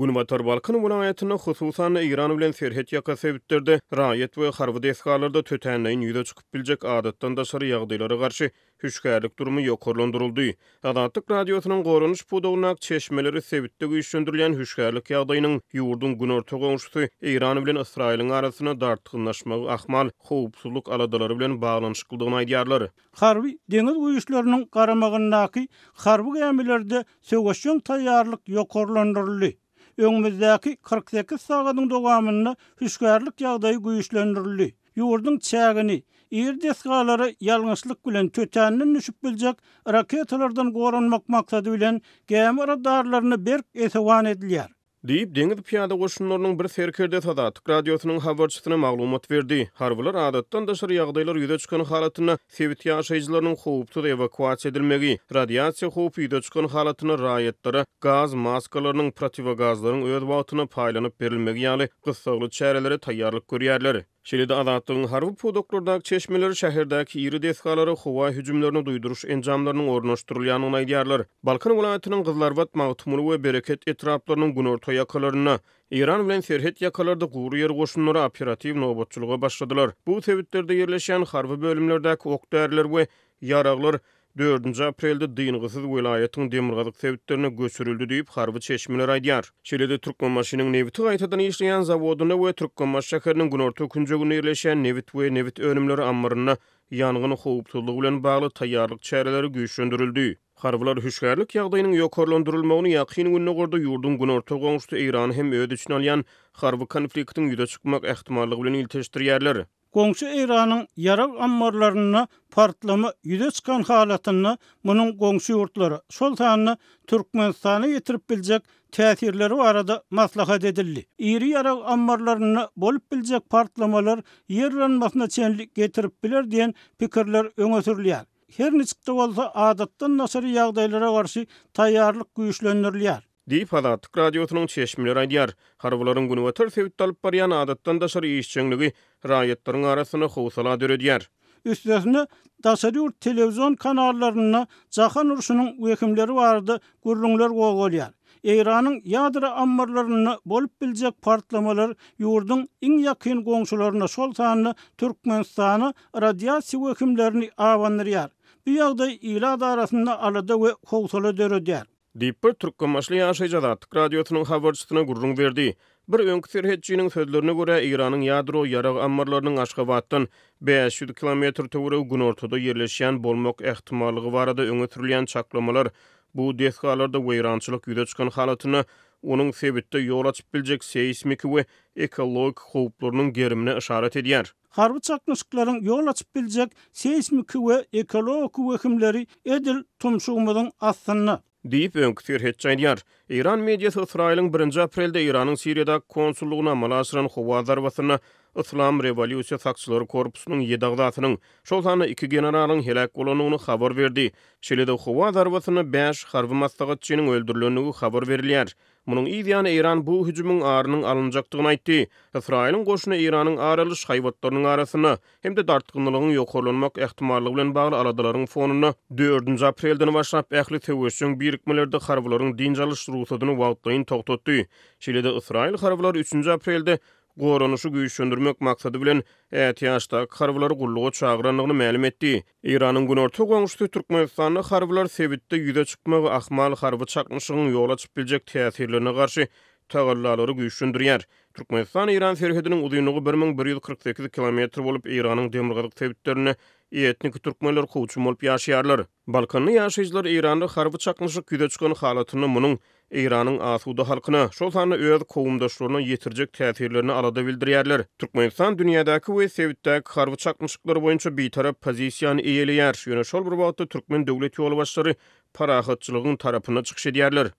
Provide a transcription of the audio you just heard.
Günbatar Balkan welaýatynda, hususan-da, Eýran bilen serhet ýaka sebitlerde raýat we harby desgalarda tötänleýin ýüze çykyp biljek adatdan daşary ýagdaýlara garşy hüşgärlik durumy ýokarlandyryldy. Azatlyk Radiosynyň goranyş pudagyndaky çeşmeleri sebitde güýçlendirilýän hüşgärlik ýagdaýynyň ýurduň günorta goňşusy Eýran bilen Ysraýylyň arasynda dartgynlaşmagy ahmal howpsuzlyk aladalary bilen baglanyşyklydygyny aýdýarlar. Harby deňiz güýçleriniň garamagyndaky harby gämilerde söweşjeň taýýarlyk ýokarlandyryldy. Öňümizdäki 48 sagadyň dowamynda hüşgärlik ýagdaýy güýçlendirildi. Ýurduň çägini, iri desgalary ýalňyşlyk bilen tötänden düşüp biljek raketalardan goranmak maksady bilen gämi radarlaryna berk esewan edilýär. Diýip, deňiz pyýada goşunlarynyň bir serkerdesi Azatlyk Radiosynyň habarçysyna maglumat berdi. Harbylar adatdan daşary ýagdaýlar ýüze çykan halatynda sebit ýaşaýjylarynyň howpsuz ewakuasiýa edilmegi, radiasiýa howpy ýüze çykan halatynda raýatlara gaz maskalarynyň, protiwogazlaryň öz wagtynda paýlanyp berilmegi ýaly gyssagly çärelere taýýarlyk görýärler. Şeýle-de Azatlygyň harby pudaklardaky çeşmeleri şäherdäki iri desgalara howa hüjümlerini duýduryş enjamlarynyň ornaşdyrylýandygyny aýdýarlar. Balkan welaýatynyň Gyzylarbat, Magtymguly we Bereket etraplarynyň günorta ýakalarynda, Eýran bilen serhet ýakalarda gury ýer goşunlary operatiw nobatçylyga başladylar. Bu sebitlerde ýerleşýän harby bölümlerdäki ok-däriler we ýaraglar Dördünji aprelde dyngysyz welaýatyň demirgazyk sebitlerine göçürildi diýip, harby çeşmeler aýdýar. Şeýle-de, Türkmenbaşynyň nebiti gaýtadan işleýän zawodynda we Türkmenbaşy şäheriniň günorta künjeginde ýerleşýän nebit we nebit önümleri ammarynda ýangyn howpsuzlygy bilen bagly taýýarlyk çäreleri güýçlendirildi. Harbylar hüşgärlik ýagdaýynyň ýokarlandyrylmagyny Ýakyn Gündogarda ýurduň günorta goňşusy Eýrany hem öz içine alýan harby konfliktiň ýüze çykmak ähtimallygy bilen ilteşdirýärler. Goňşy Eýranyň ýarag ammarlarynda partlama ýüze çykan halatynda munuň goňşy ýurtlara, şol sanda Türkmenistana ýetirip biljek täsirleri barada maslahat edildi. Iri ýarag ammarlarynda bolup biljek partlamalar ýer yranmasyna çenli getirip biler diýen pikirler öňe sürülýär. Her niçik-de bolsa, adatdan daşary ýagdaýlara garşy taýýarlyk güýçlendirilýär. Diýip, Azatlyk Radiosynyň çeşmeleri aýdýar. Harbylaryň günbatar sebitde alyp barýan adatdan daşary işjeňligi raýatlaryň arasynda howsala döredýär. Üstesine, daşary ýurt telewizion kanallarynda jahan urşunyň wehimleri barada gürrüňler gozgalýar. Eýranyň ýadro ammarlarynda bolup biljek partlamalar ýurduň iň ýakyn goňşularyna, şol sanda Türkmenistana radiasiýa wehimlerini abandyrýar. Bu ýagdaý ilat arasynda alada we howsala döredýär. Diýip, bir türkmenbaşyly ýaşaýjy Azatlyk Radiosynyň habarçysyna gürrüň berdi. Bir öňki serhetçiniň sözlerine görä, Eýranyň ýadro ýarag ammarlarynyň Aşgabatdan 500 kilometr töweregi günortada ýerleşýän bolmak ähtimallygy barada öňe sürülýän çaklamalar bu desgalarda weýrançylyk ýüze çykan halatynda onuň sebitde ýol açyp biljek seýsmiki we ekologik howplarynyň gerimine yşarat edýär. Harby çaknyşyklaryň ýol açyp biljek seýsmiki we ekologik wehimleri edil tumşugymyzyň astynda. Diýip, öňki serhetçi aýdýar. Eýran mediasy Ysraýylyň birinji aprelde Eýranyň Siriýadaky konsullygyna amala aşyran howa zarbasynda Yslam rewolýusiýa sakçylary korpusynyň ýedi agzasynyň, şol sanda iki generalyň heläk bolandygyny habar berdi. Şeýle-de howa zarbasynda bäş harby maslahatçynyň öldürilendigi habar berilýär. Munuň yz ýany Eýran bu hüjümiň arynyň alynjakdygyny aýtdy. Ysraýylyň goşuny Eýranyň ar alyş haýbatlarynyň arasynda hem-de dartgynlylygyň ýokarlanmak ähtimallygy bilen bagly aladalaryň fonunda, dördünji aprelden başlap ähli söweşjeň birikmelerde harbylaryň dynç alyş rugsadyny wagtlaýyn togtatdy. Şeýle-de ysraýyl harbylary üçünji aprelde goranyşy güýçlendirmek maksady bilen ätiýaçdaky harbylary gulluga çagyrandygyny mälim etdi. Eýranyň günorta goňşusy Türkmenistanda harbylar sebitde ýüze çykmagy ahmal harby çaknyşygyň ýol açyp biljek täsirlerine garşy tagallalary güýçlendirýär. Türkmenistan-Eýran serhediniň uzynlygy 1148 kilometr bolup, Eýranyň demirgazyk sebitlerinde etniki türkmenler kowçum bolup ýaşaýarlar. Balkanly ýaşaýjylar Eýranda harby çaknyşyk ýüze çykan halatynda munuň Eýranyň asuda halkyna, şol sanda öz kowumdaşlaryna ýetirjek täsirlerine alada bildirýärler. Türkmenistan dünýädäki we sebitdäki harby çaknyşyklar boýunça bitarap pozisiýany eýeleýär, ýöne şol bir wagtda türkmen döwlet ýolbaşçylary parahatçylygyň tarapynda çykyş edýärler.